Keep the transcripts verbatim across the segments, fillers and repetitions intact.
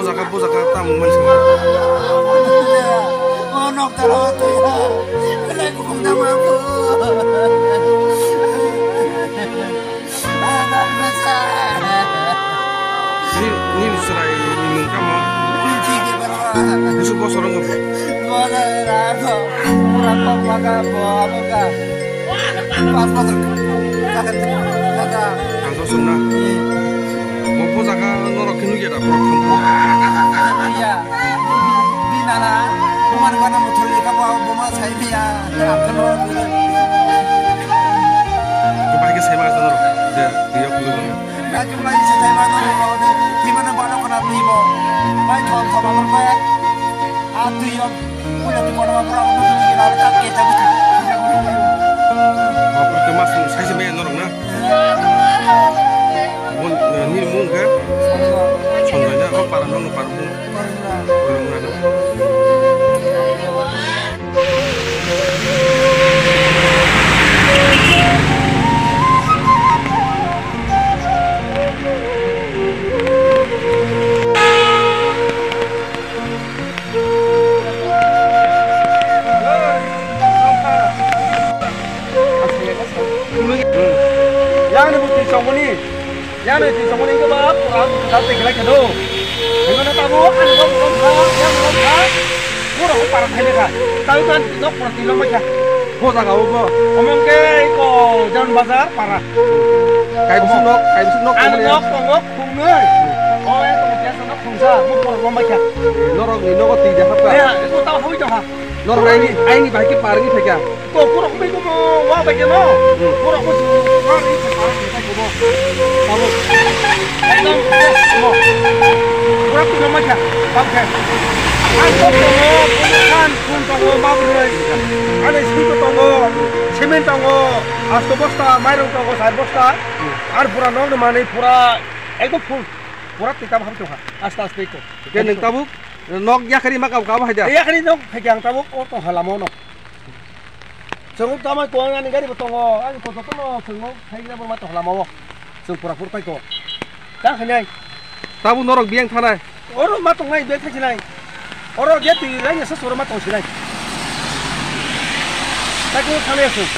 Bujaka, bujaka, tamung mansi. Oh, nok tara tu ya. Belai kubung nama bu. Ni, ni serai ni mung kama. Busu bosor nggak? Pas bosor. Kata, kata. Ang so sung na. Mo po jaga norok khe nugya da borok thang. Iya. Di nana, buma ni bana mothor ni kabo, buma sai biya. Ang khe norok. Ko bai khe sai ma sa norok. Je, yo kulu. Bai khe bai sai ma norok. Di mana bana kona di bo. Bai thom thom amar bai. A tu yo. Puila tu kono ma pura uno tu ni rara tak ke tabu. Bapur ke mas sai se me norok na. Bon, eh, ni mung ke. Sonjai na, oh, para nong, para mung. Para mung na. Yang ni bukti songmani, yang ni bukti songmani ke ba pura kita tinggal ke do. Yang mana tamu, anu bom bom ha, yang bom ha, pura ko parang kene ka. Tahu kan, nok pura tilong macam. Bo jaga o bo. Omong ke ko jan bazar para. Kai busuk nok, kai busuk nok. Anu nok, nok, nok, khungnoi. O, e, tong, gas nok, khungsa, mo por lomba kya. Norok ni nogo twi de hapka. Ya, eko tau hoi tong ha. Norok aini, aini bahai ke parni thekya. Ko, pura ko bai ko mo, wa bai ke mo. Pura ko su, wa ri ke parni thekya ko mo. Tamo. Ekdom, yes, mo. Tongma kha, bang khe. Ang kok tongo, phone, phone tongo, ma bwrwi. Ani siko tongo, cement tongo, asto bosta, mairung tongo, sar bosta. Ar pura nokni manwi pura ekdom full. Pura tikam ham tongkha, aste aste ko. Ke nwng tabuk nok yakhari ma kabo kabo hai da? Yakhari nok phai ang tabuk o tongkha lama no. Chwng tamai ko ani gari bo tongo, ani ko jotono chwng no phai na bo ma tongkha lama o. Chwng pura pura phai ko. Ta khainai. Tabuk norok biyang thanai. Oro ma tongnai biyang thai sinai. Oro je twi lai nasa soro ma tong sinai. Ta ko thale chwng.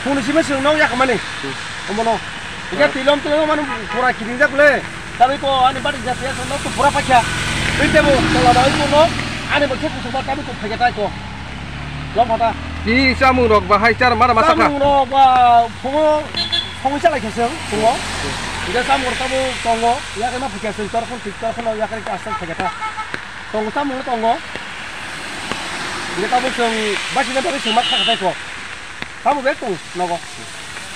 Phone simi chwng no yak mani. Omono. Ega tilom tilom manu pura kiring jak le. Tabi ko ani bari jak ya no to pura pakya. Binte bo tola da ko no. Ani bo khe kusuk ba tabi ko phege tai ko. Lom phata. Ti samung rok ba hai char mara masa kha. Samung rok ba phungo phungo chalai khe seng phungo. Ega samung rok tabo tongo. Ya khe ma phakya seng tor phun tik tor phun ya khe asal phege ta. Tongo samung tongo. Ega tabo seng basi na bari seng mak kha tai ko. Tamo bag tong nogo.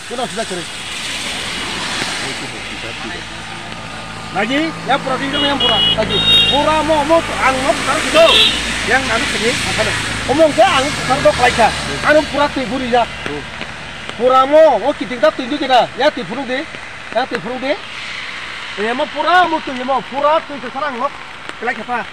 Kuno sida kere. Lagi ya pura di yang pura lagi. Pura mo mo ang nok tar gitu. Yang nanu sini apa deh? Omong ke ang tar dok laika. Anu pura tui buri ya. Pura mo o kiting ta tui kita. Ya tui purung di. Ya tui purung di. Ya mo pura mo tui mo pura tui ke sarang nok. Kelai kapa.